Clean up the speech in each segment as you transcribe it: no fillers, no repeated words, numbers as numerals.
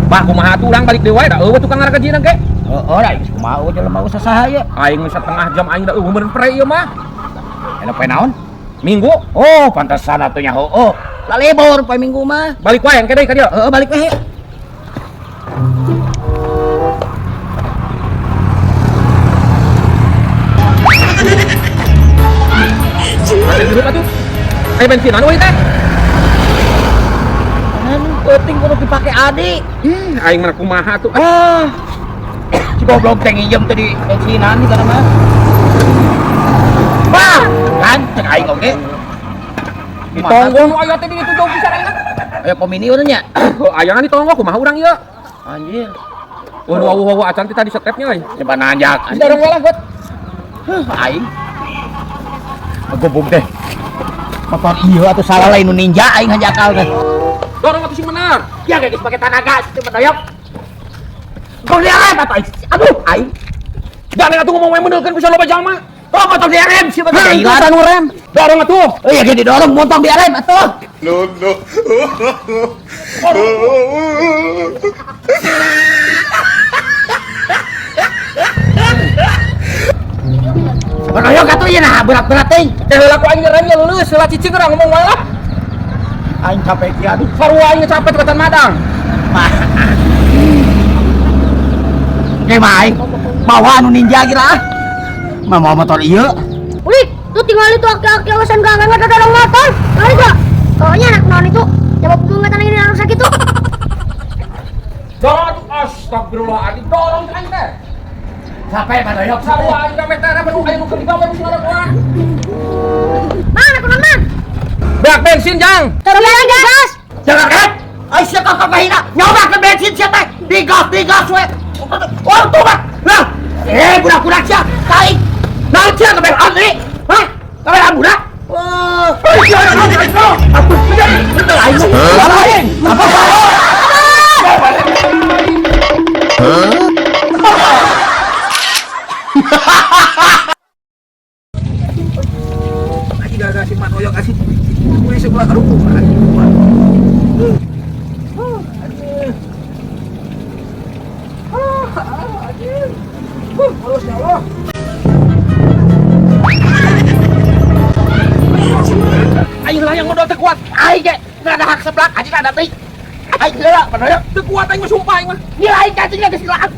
Bah kumaha atuh urang balik deui wae da eueuh tukang ngaragajina ge. Heeh, da geus kumaha eueuh jelema usaha saha ye. Aing mah setengah jam aing da eueuh meureun pre ieu mah. Eta poe naon? Minggu Oh, pantesan atuh nya heueuh. Lah libur poe Minggu mah. Balik wae engke deui ka dieu. Heeh, balik we. Ada hirup atuh. Aya bensinan euy teh. Anu penting kudu dipake adi. Aing mah kumaha atuh. Ah. Si goblok teh nginjem teh di bensinan di kana mah. Bah, kan cek aing oge. Ditonggo nu aya teh di ditu jauh pisan aing. Aya komini urang nya. Ayangan ditonggo kumaha urang ieu? Anjir. Wah, wah, wah, acan teh tadi stepnya euy. Coba nanjak. Dorong wae lah, Gut. Huh, aing. Goblok teh. Motor ieu atuh salah lain nu ninja aing hanjakal teh. Dorong atuh sing bener. Ya geus pake tanaga situ mendoyok. Tong diarem atuh aing. Aduh, aing. Jangan atuh ngomong we meundeulkeun pisan loba jalma. Oh, motor diarem sih mah Heuh, nu rem. Dorong atuh. Oh iya, gini didorong montong diarem atuh. No, no. Mendoyok atuh ieu nah berat-berat teuing. Teh heula ku aing rem ya leuleus heula cicing urang ngomong wae lah. Aing capek kieu aduh. Sarua aing capek tukatan madang. Oke, mah aing bawa anu ninja gila ah. Mah mau motor ieu. Wih, tuh tinggal itu aki-aki awasan gak nggak dorong motor. Kali gak? Pokoknya anak non itu jawab bunga tanah ini rusak itu. Dorong atuh astagfirullahaladzim, dorong aing teh. Capek Pak Doyok. Sarua aing ka meter anu aya nu keur digawe geus ngarokoan. Mang, anak non mang. Beak bensin, Jang. Coba lagi gas. Jangan kan? Ai sia kakak kahina. Nyoba ke bensin sia teh. Digas digas we. Oh, tuh mah. Lah. Budak-budak sia. Taing. Naon sia kabehan deui? Hah? Kabehan budak? Wah. Sia naon sia. Atuh, bener aing. Lain. Apa? Aji gagal si Manoyok asih. Kuwi sebelah aduh. Aing lah yang modal teu kuat. Aing ge ada hak seblak anjing ada teuing. Aing heula Manoyok. Teu kuat aing mah sumpah aing mah. Gila aing cacing geus silaan.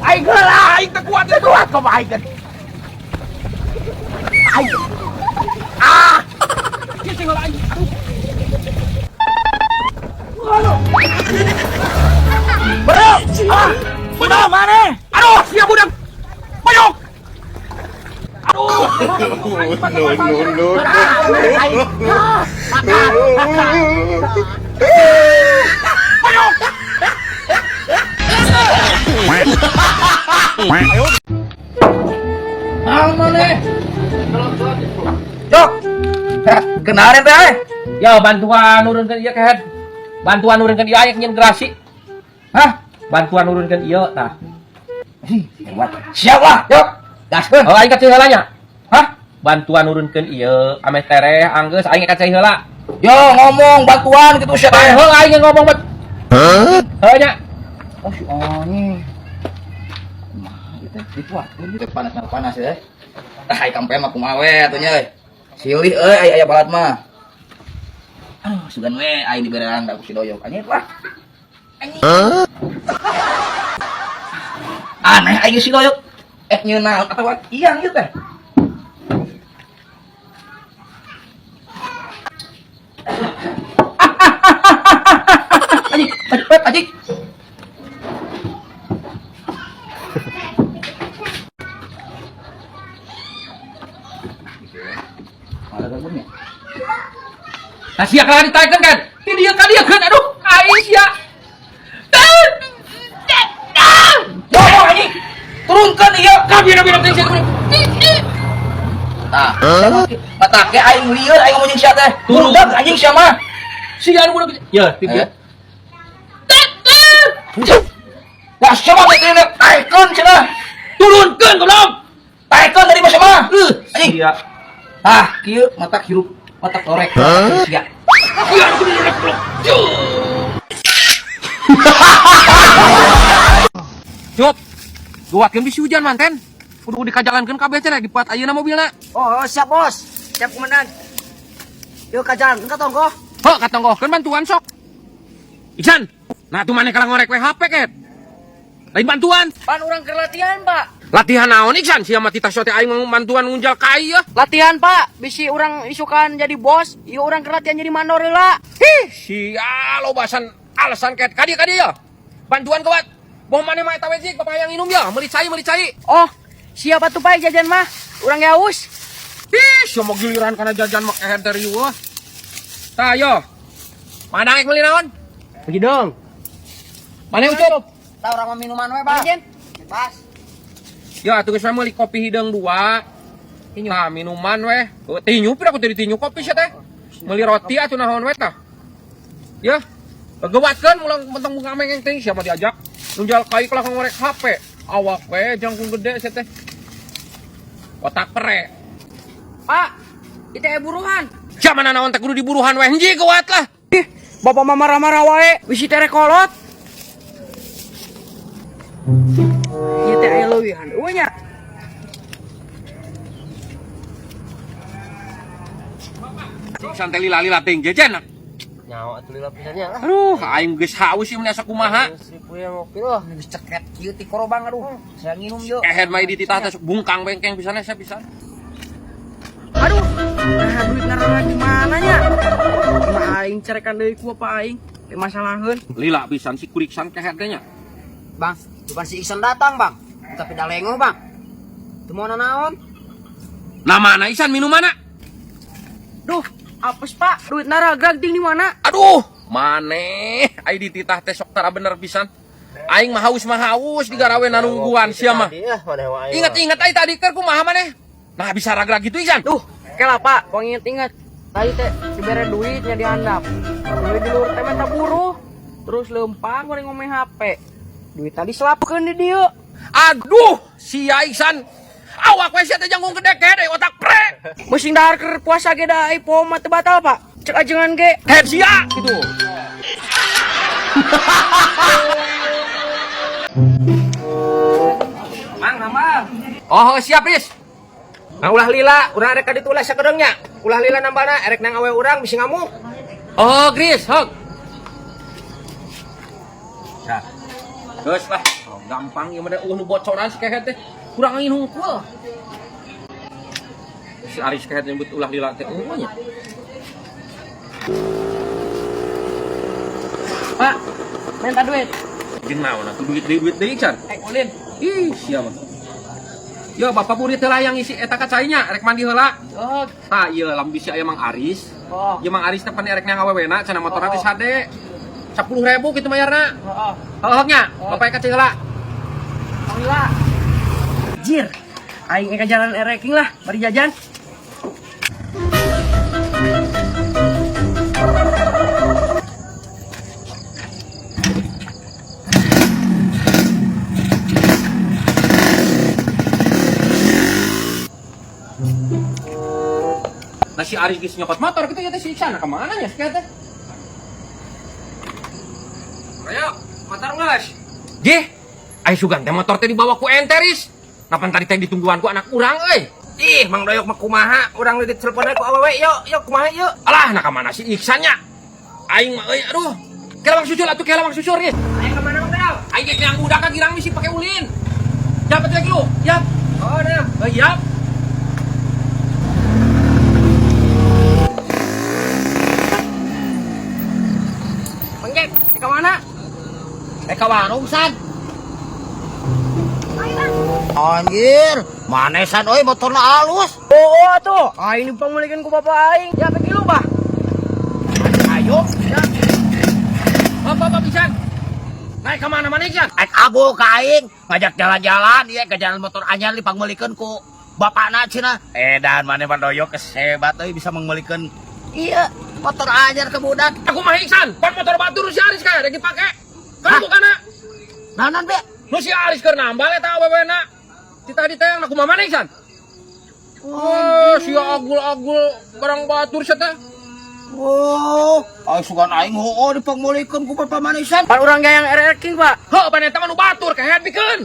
Aing heula Aing teu kuat. Teu kuat kok aing teh. Aing. Ah, Cicing heula aing. Aduh. Bro. Ah, budak mana? Aduh, sia budak. Boyok. Aduh. No, no, no, no. Aing. Ah, makan, makan. Boyok. Naon maneh? Jok. Kenalin teh. Ya bantuan nurunkeun ieu kehed. Bantuan nurunkeun ieu aya nyeun gerasi. Hah? Bantuan nurunkeun ieu tah. Hebat. Siap lah, Jok. Gaskeun. Oh, aing ka cai heula nya. Hah? Bantuan nurunkeun ieu ameh tereh anggeus aing ka cai heula. Yo ngomong bantuan gitu siapa? Teh heula aing ngomong bet. Hah? Heuh nya. Oh si anjing. Kumaha ieu teh dikuatkeun ieu teh panas panas ya. Ah, ai kampen mah kumaha we atuh nya euy. Silih euy aya aya balat mah. Aduh, sugan we aing diberean da ku si Doyok. Anjing lah. Anjing. Aneh aing si Doyok. Nyeunah atawa iyang ieu teh. Anjing, anjing, anjing. Ada gangguannya. Nah sia kalah ditaekeun kan. Ti dieu ka dieu keun aduh aing sia. Ngomong anjing. Turunkan ieu. Kabina-bina teh sia. Tah, mata ke aing lieur aing ngomong jeung sia teh. Turun. Turun anjing sia mah. Sia anu budak. Ya, ti dieu. Lah sia mah teh taekeun cenah. Turunkeun goblok. Taekeun dari mah sia mah. Anjing. Sia. Tah, kieu mata hirup, mata korek. Sia. Sia anu kudu goblok. Cup. Guatkeun bisi hujan manten. Kudu dikajalankeun kabeh cenah dipuat ayeuna mobilna. Oh, siap bos. Siap komandan. Yuk ka jalan, ka tonggoh. Heuh, katonggohkeun bantuan sok. Iksan, nah tuh maneh kalah ngorek we HP ket. Lain bantuan. Pan urang keur latihan, Pak. Latihan naon Iksan? Sia mah titah teh aing bantuan ngunjal kai ya. Latihan, Pak. Bisi urang isukan jadi bos, ieu urang keur latihan jadi mandor heula. Hih, sia lobasan alasan ket. Kadieu kadieu ya. Bantuan kuat. Boh maneh mah eta we jik, bapak yang minum ya, meuli cai meuli cai. Oh, siap atuh Pak jajan mah. Urang ge haus. Ih, sia mau giliran kana jajan mah keher dari riweuh. Tah yo. Mana rek meuli naon? Pergi dong. Mana Ucup? Tah urang mah minuman we, Bang. Jajan. Bebas. Ya atuh geus we meuli kopi hideung dua. Nah, minuman weh. Oh, tinyu pira aku teh ditinyu kopi sia teh. Meuli roti atuh naon we tah. Ya. Gewatkeun ulang mentong ngameng teh siapa diajak. Nunjal kai kalah ngorek HP. Awak we jangkung gede sia teh. Otak pere. Pak, itu buruhan. Siapa mana naon teh kudu diburuhan weh hiji gewat lah. Ih, bapak mah marah-marah wae, bisi tere kolot. Ieu teh aya leuwihan eueuh nya. Santai lila-lila ting jejen. Nyawa atuh lila pisan nya lah. Aduh, aing geus haus ieu mah asa kumaha. Seribu ya ngopi loh, Geus ceket kieu ti korobang aduh. Saya nginum yuk. Kehed mah dititah teh sok bungkang bengkeng pisan sia pisan. Aduh, nah duit naruh di mana nya? Mah aing cerekan deui ku bapak aing. Teu masalaheun. Lila pisan si kuriksan kehed teh nya. Bang, bukan si Iksan datang, Bang. Tapi dah lengoh, Bang. Teu mau naon? Nah mana Iksan minumanna? Duh, apes Pak, duit naragrag ting di mana? Aduh, maneh ai dititah teh sok tara bener pisan. Aing mah haus digarawe nanungguan sia mah. Ingat-ingat ai tadi keur kumaha maneh? Nah bisa ragrag gitu Iksan. Duh, kela Pak, kok inget-inget. Tadi teh dibere duitnya dihandap. Duit di luhur teh menta buruh. Terus lempang goreng ngomong HP. Duit tadi selapkeun di dieu. Aduh, sia Iksan. Awak we sia teh jangkung gede kehed euy otak pre. Meusing dahar keur puasa ge da ai poho mah teu batal, Pak. Cek ajengan ge. Kehed sia gitu. Mang nambal. Oh, siap, Riz. Nah ulah lila, urang erek ka ditu ulah sakedeung nya. Ulah lila nambalna erek nang awe urang bisi ngamuk. Oh, Gris, hok. Ya. Geus lah, oh, gampang ieu mah nu bocoran si kehed teh. Kurang angin hungkul. Si Aris kehed nyebut ulah lila teh eueuh nya. Pak, minta duit. Jeung naon atuh duit deui Can? Eh, ulin. Ih, sia mah. Yo, bapak burit heula yang isi eta ka cainya, rek mandi heula. Oh, Tah, ieu lamun bisi aya Mang Aris. oh. Ieu Mang Aris teh pan erek nang awewena cenah motorna Oh. geus hade. 10.000 kitu mayarna. Oh, Heuh nya, Oh. bapak ka cai heula. oh. Lila. Jir. Aing ka jalan ereking lah, bari jajan. Nah si Aris geus nyokot motor gitu ya teh si Iksan ka mana nya si teh? Ayo, motor geus. Jih, ai sugan teh motor teh dibawa ku ente Riz. Napan tadi teh ditungguan ku anak urang euy. Ih, Mang Doyok mah kumaha? Urang di telepon ku awewe yuk, yuk kumaha yuk. Alah, nah ka mana si Iksan nya? Aing mah euy, aduh. Kela bang susul atuh kela bang susul Riz. Ayo ka mana Mang Doyok? Aing geus yang budak ka girang misi pake ulin. Dapat lagi lu. Yap. Oh, dah. Eh, yap. Bang Jack, ka mana? Eh ka warung San. Anjir, manesan euy motorna halus. Oh, atuh. Aing dipangulikeun ku bapak aing. Ya pergi lu, Bah. Ayo, Apa apa pisan? Naik ka mana mana Iksan? Aik abu ka aing ngajak jalan-jalan ieu ke jalan motor anyar dipangmeulikeun ku bapakna cenah. Edan maneh mah doyok hebat euy bisa mangmeulikeun iya motor anyar ke budak. Aku mah Iksan, pan motor batur si Aris kayak dipake. Kan bukan Naon be? Nu si Aris keur nambal eta awewena. Ti tadi teh aku mah mana Iksan? Wah, si agul-agul barang batur sia teh. Oh, ay sugan aing hoo dipangmulikeun ku papamanisan. Pan urang ge yang RR King, Pak. Heuh, pan eta mah nu batur kehed bikeun.